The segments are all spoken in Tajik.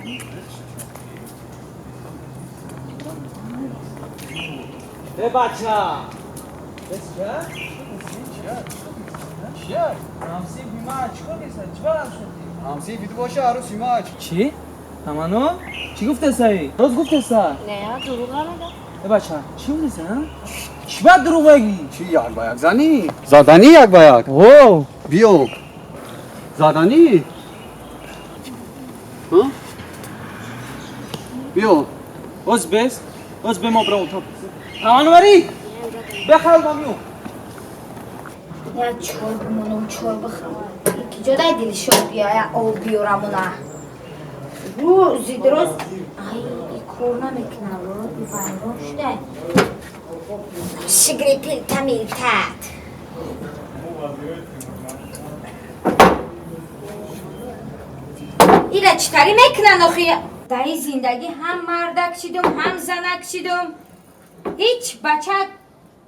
Э бача! Ҳамсинфи ту боша, арӯси ма. Чӣ? Тамано? Чӣ гуфтесаи? Рост гуфтеса? Не, дурӯғ намегам. Э бача, чӣ гуфтеса? Чӣ бад дурӯғ мегӣ? Чӣ як ба як занӣ? Заданӣ як ба як? О! Биё. Заданӣ? Биё. Оз бес, оз бе мо бирам утоқ. Тамано бари! Бехал ба миё. Я чой бимонам, чой бихӯрам. Ки ҷодай дилшод биёя, об биёрамона. Рӯзи дроз ай кор намекунам, вайрон шуда. Шигри пилта милтат. Ира чӣ тари мекунанд охи? Дар ин зиндагӣ ҳам мардак шидум, ҳам занак шидум. Ҳеҷ бача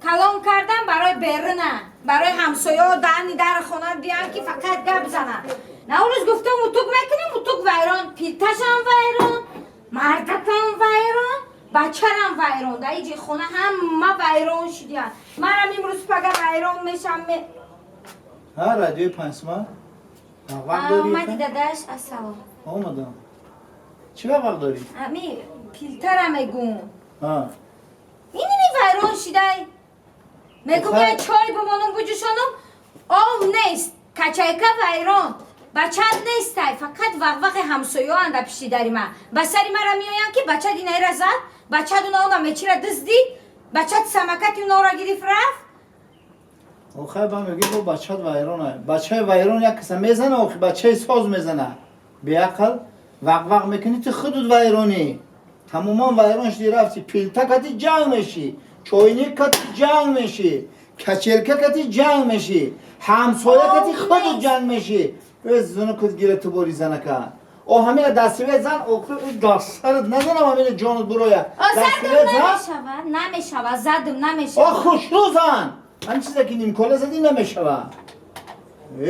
калон кардам барои беруна, барои ҳамсояо даҳни дар хона диям ки фақат гап занам. Наврӯз гуфтам утук мекунам, утук вайрон, пилташам вайрон, мардакам вайрон, бачарам вайрон. Дар иҷи хона ҳама вайрон шудиянд. Манам имрӯз пага вайрон мешам. Ҳа, радиои панҷсма? Вақт дорӣ? Омади дадаш, ассалом. Омадам. Чӣ вақт дорӣ? Ами пилтара мегум. Ҳа. Иними вайрон шидай. Мегум я чой бимонум буҷӯшонум, об нест, качайка вайрон. Бачат нестай, фақат вақвақи ҳамсоёанд дар пишти дари ман. Ба сари мара меоянд ки бачат инаира зад, бачат уна мечира дуздид, бачат самокати унаро гирифт рафт. Охай ба мегӯи бо бачат вайрона. Бачаи вайрон як каса мезана, охи бачаи соз мезана. Беақл вақвақ мекунӣ, ту худут вайронӣ. Тамоман вайрон шуди рафти, пилта кати ҷанг мешӣ, чойник кати ҷанг мешӣ, качелка кати ҷанг мешӣ, ҳамсоя кати худут ҷанг мешӣ. Зунукут гира ту бори занака. О ҳамина дастивет зан, охи дастсарат назанам ҳамина ҷонут буроя. Задам намешава, намешава, задам намешава. О хушрӯ зан. Ҳамин чизе ки нимкола задӣ намешава. Э?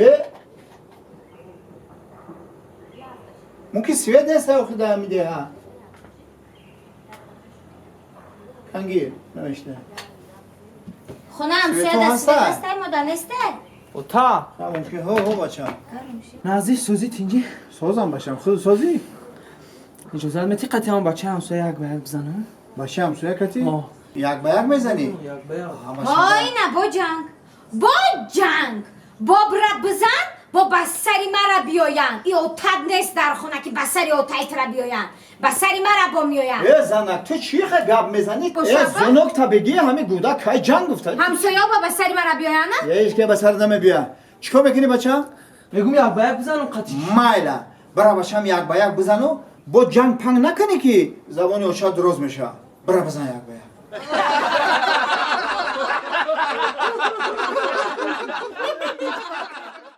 Мумкин свет нест охи дар ҳамин деҳа. Кангир намешта. Хона ҳамсоя дар свет ҳастай, мода нестай? Ота! Ҳа, мумкин. Ҳо, ҳо, бачам. Наздик созӣ тинҷӣ? Созам бачам, худ созӣ? Иҷозат метӣ қатъи ҳам бачаи ҳамсоя як ба як бизанам? Бачаи ҳамсоя кати? Як ба як мезанӣ? Як ба як. Ҳой, на, бо ҷанг. Бо ҷанг. Бо бира бизан, бо ба сари мара биёянд. И отат нест дар хона ки ба сари отайтра биёянд. Ба сари мара бо меоянд. Э, занак, ту чӣ хел гап мезанӣ? Э, зунок та бигӣ, ҳамин гӯдак кай ҷанг гуфта? Ҳамсояо ба сари мара биёянд, на? Э, ҳеҷ ке ба сар намебиёянд. Чӣ кор мекунӣ, бача? Мегӯм як ба як бизанам қатъи. Майла, бира бачам як ба як бизану, бо ҷанг панг накунӣ ки забони оча дуроз мешавад. Бира бизан як ба як.